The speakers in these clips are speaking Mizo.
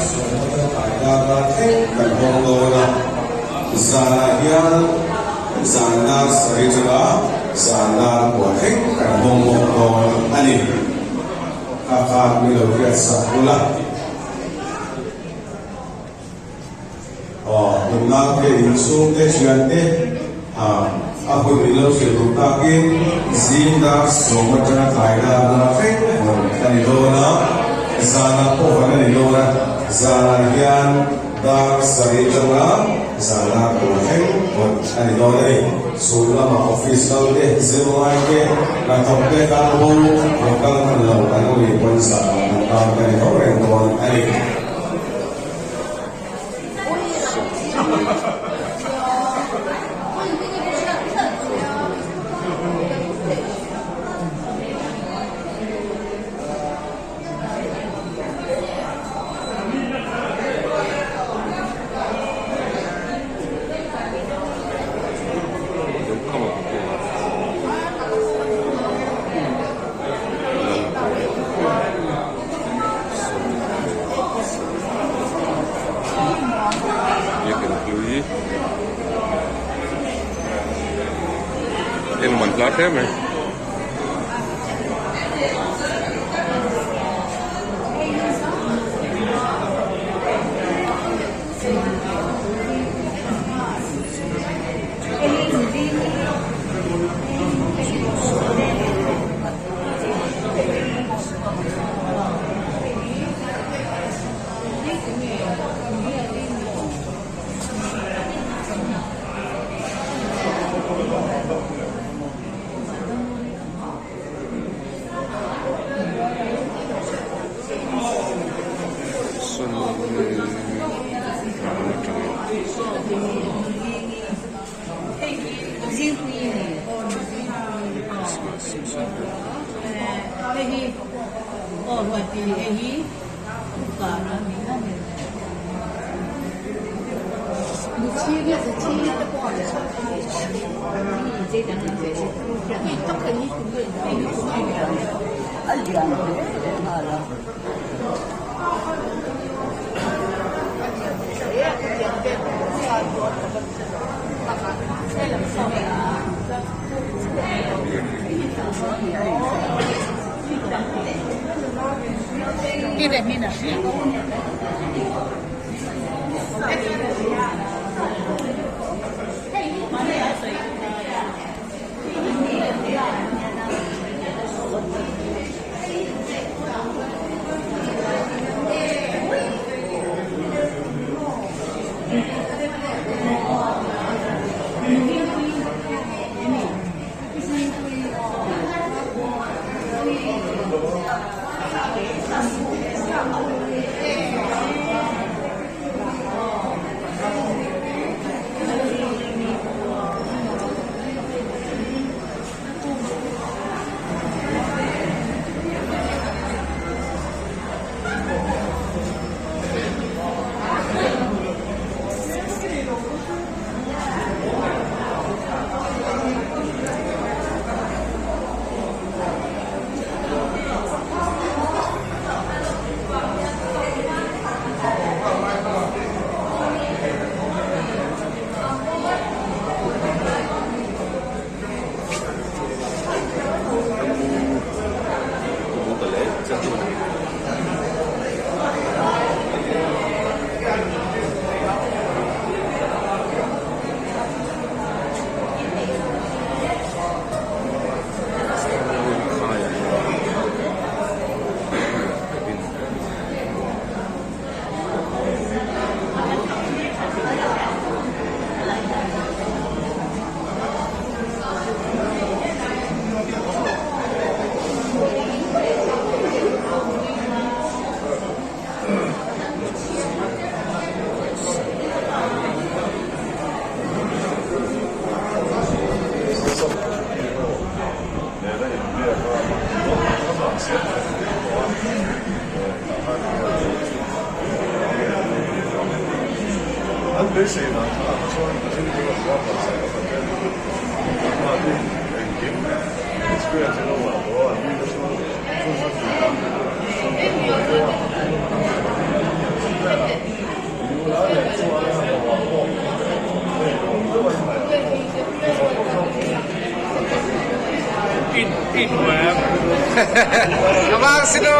sawm atanga tlai dar dar thleng kan hawng dawn a, zanah hian zan dar sarih atanga zan dar kua thleng kan hawng bawk dawn a ni. Kha khan mi lo hriat sak ula. Aw, nunau te, inchhung te, thian te, a hun in lo hrilh duh takin zing dar sawm atanga tlai dar dar thleng hawn a ni dawn a, zanah pawh hawn a ni dawn a, zanah hian dar sarih atanga zan dar kua thleng hawn a ni dawn a ni. Chhun lamah office kal te, zirlai te, hnathawk te kal bo, lo kal hman lo an awm ih pawn zanah an tan ka ni tho reng dawn a ni. Biakin hlui en man hla hle mai. Ka vang si lo.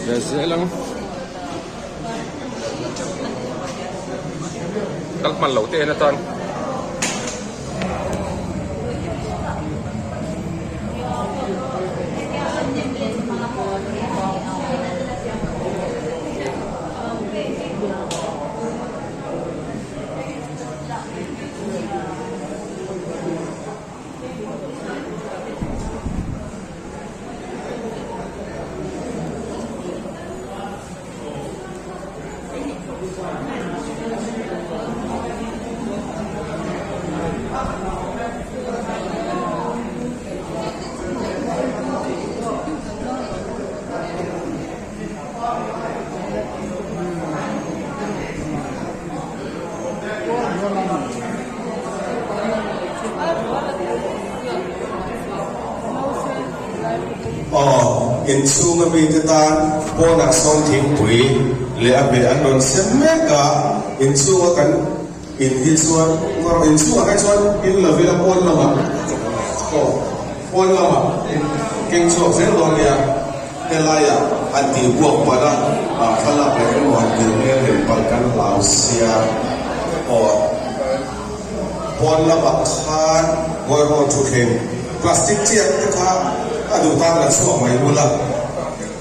Ve zel ang. Kal hman lo te en atan. Aw, inchhunga mite tan pawnah sawn thingpui leh a hmeh an rawn sem mek a, inchhunga kan in hi chuan inchhungah hi chuan in lovin a pawn lamah aw pawn lamah in keng chhuak zel dawn nia. Helaiah an tih buak palh a, ah thlalak leh emaw han tel hmel reng palh kan hlau sia. Aw, pawn lamah khan Goiho thutthleng plastic chiah te kha a duh tan la chhuak mai bul a.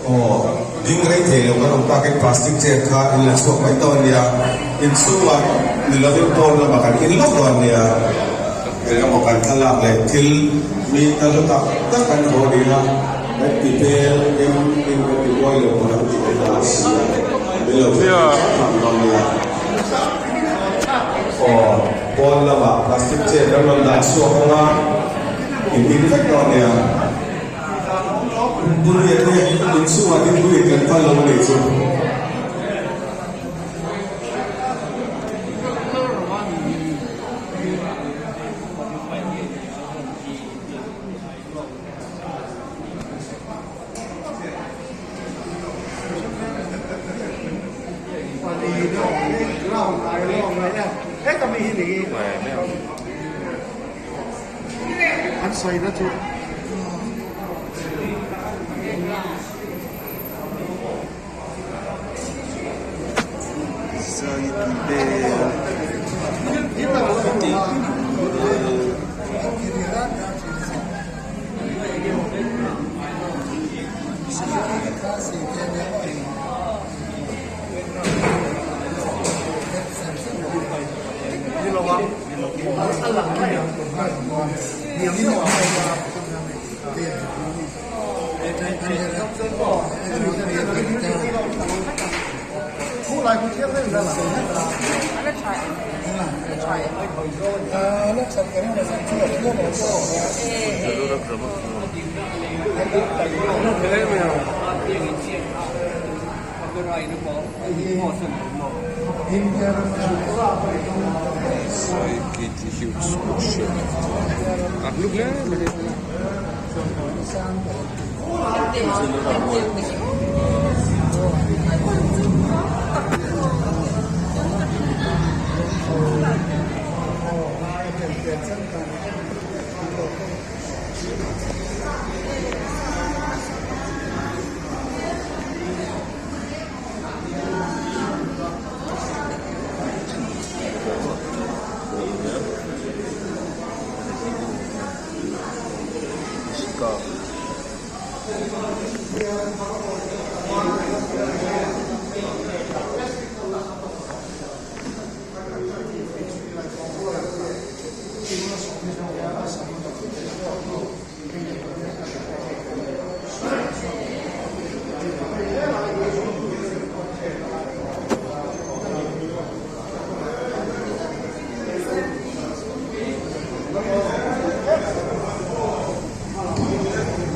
Aw, ding rei thei lo kan awm takin plastic chair kha in la chhuak mai dawn nia. Inchhungah ni lovin pawn lamah kan in lawk dawn nia. Eng emaw kan thlalak leh thil mi ta hlu tak tak kan haw ni a, kan ti tel em in kan ti buai lo pawn an ti te ta si a, min lo hre thei thak thak dawn nia. Aw. Pawn lamah plastic chair kan rawn dah chhuak ang a, in ding vek dawn nia. Puriat te inchhungah dingpuiin kan kal lo a nih chu.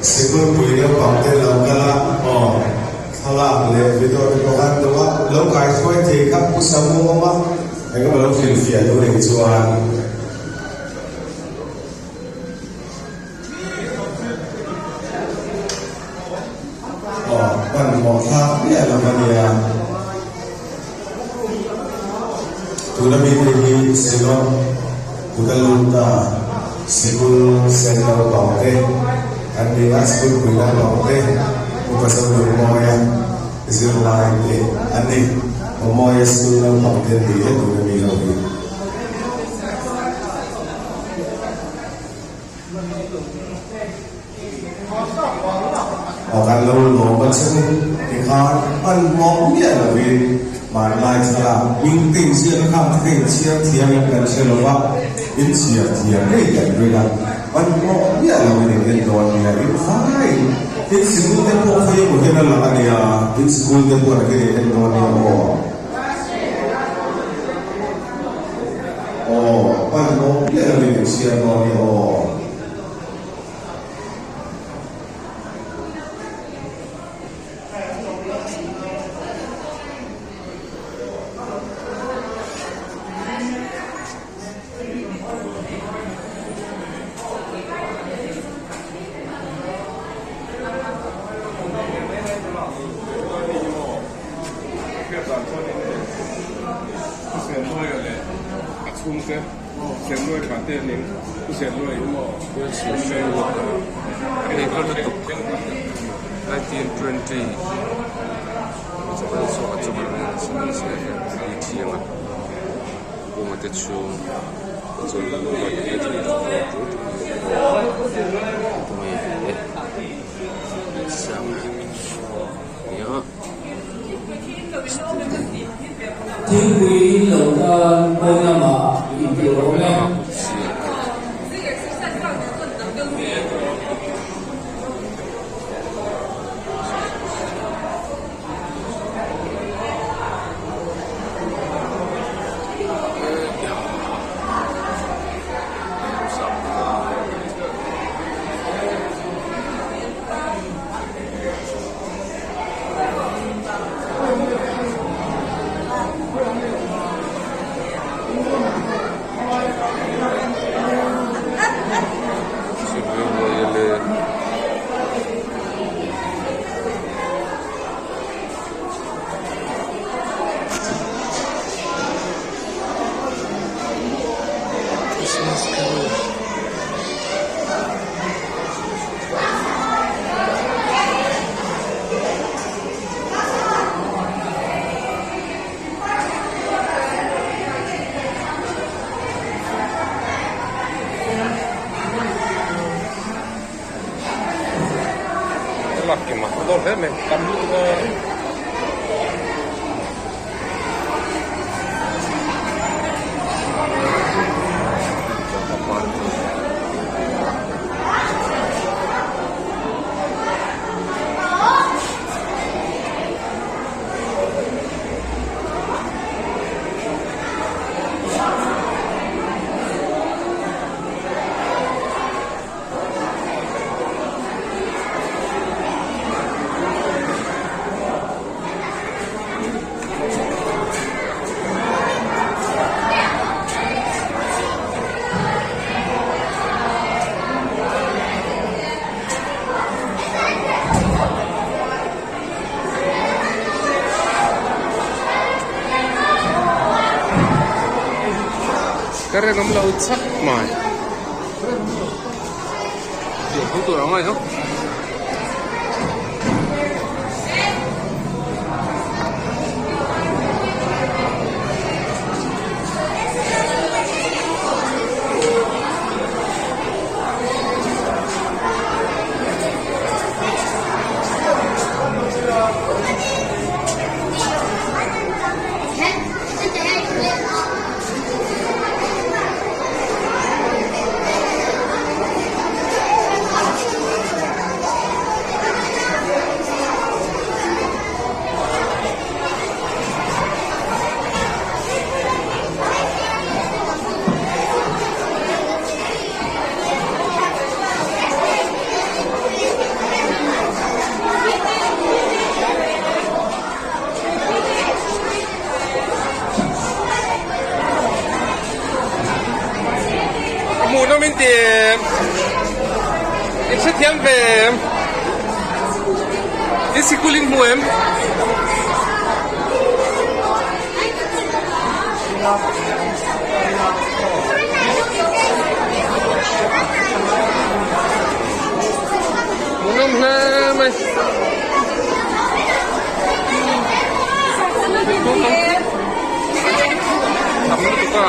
Sikul pui naupang te lo kal a, aw, thlalak leh video te pawh khan duh a, lo kaihruai thei kha Pu Samu awm a, engemaw lo hrilhfiah duh reng chuan. Aw, hmanhmawh thlak miah lo a nia. Tuna mite hi Synod Kutaluta Sikul Sen naupang te an ni a, sikul pui naupang te Upa Zodurmawia zirlai te an ni. Awmawia sikul naupang te an ni e tuna mi ho hi. Aw kan lo lawm a che u tikhan hmanhmawh miah lovin hmanlai thlalak hming ziak kha ka inchhiar thiam em kan hre lova, inchhiar thiam ngei kan ring a, hmanhmawh miah lovin in en dawn nia in faiin in sikul te pawh khawi emaw hian a lang a nia, in sikul te pawh nakin in en dawn nia aw. Aw, hmanhmawh miah lovin inchhiar dawn nia aw. Thingpui in lo tan pawn lamah intur a awm e. lak kim a dawn hle mai tam lutuk a. Ka rinawm lo chak mai. Tiang tho tur ang ai ho. Hmuh nawm in ti em? In hrethiam ve em? In sikul in hmu em? Hmuh nawm hle mai. Tam lutuk a.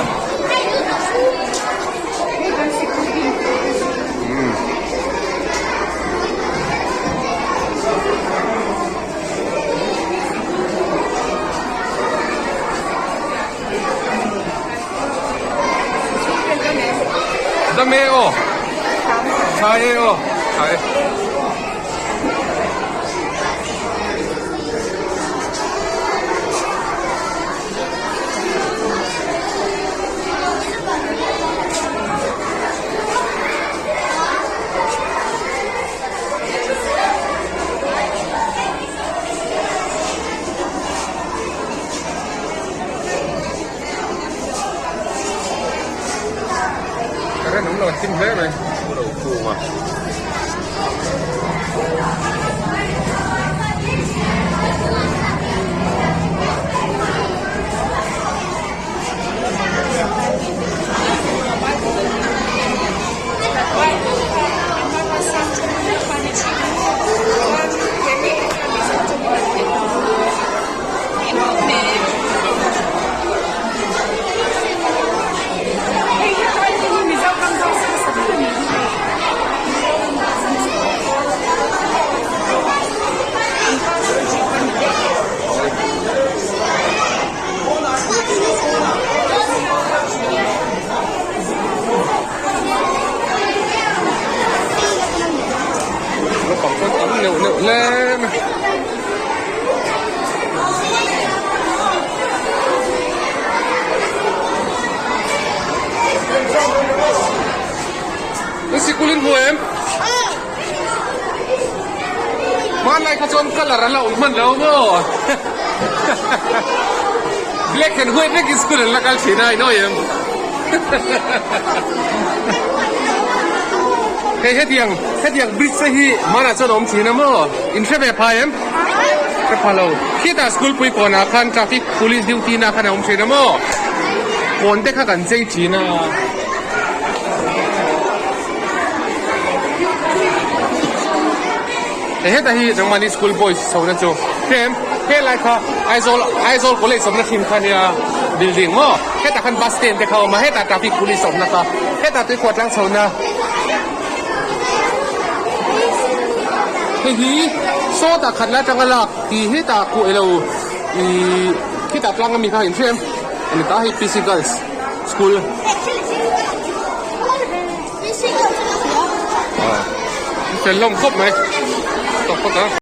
Dam e aw. Tha e aw. Tha e. Current awm lo a thim hle mai ro khum a. Naupang pawh tam neuh neuh hle mai. In sikul in hmu em? Hmanlai kha chuan colour an la awm hman lo maw? Black and white vek in school an la kal thin a, i nawi em? Hei hetiang hetiang bridge te hi hmanah chuan a awm thin a maw? In hre ve pha em? Hre pha lo. Khitah school pui kawnah khan traffic police duty na khan a awm thin a maw? Kawn te kha kan chei thin a. Hei heta hi nangmahni school boys chho na chu tlem helai kha Aizawl Aizawl college awmna hrim kha nia building maw hetah khan bus stand te kha a awm a hetah traffic police awmna kha hetah tuikhuah tlang chho na hei hi. Sawtah khat la atanga lak tih hetah kuah ilo ih khitah tlang ami kha in hria em ani ta hei PC Girls School fel hlawm khawp mai tawk phawt a.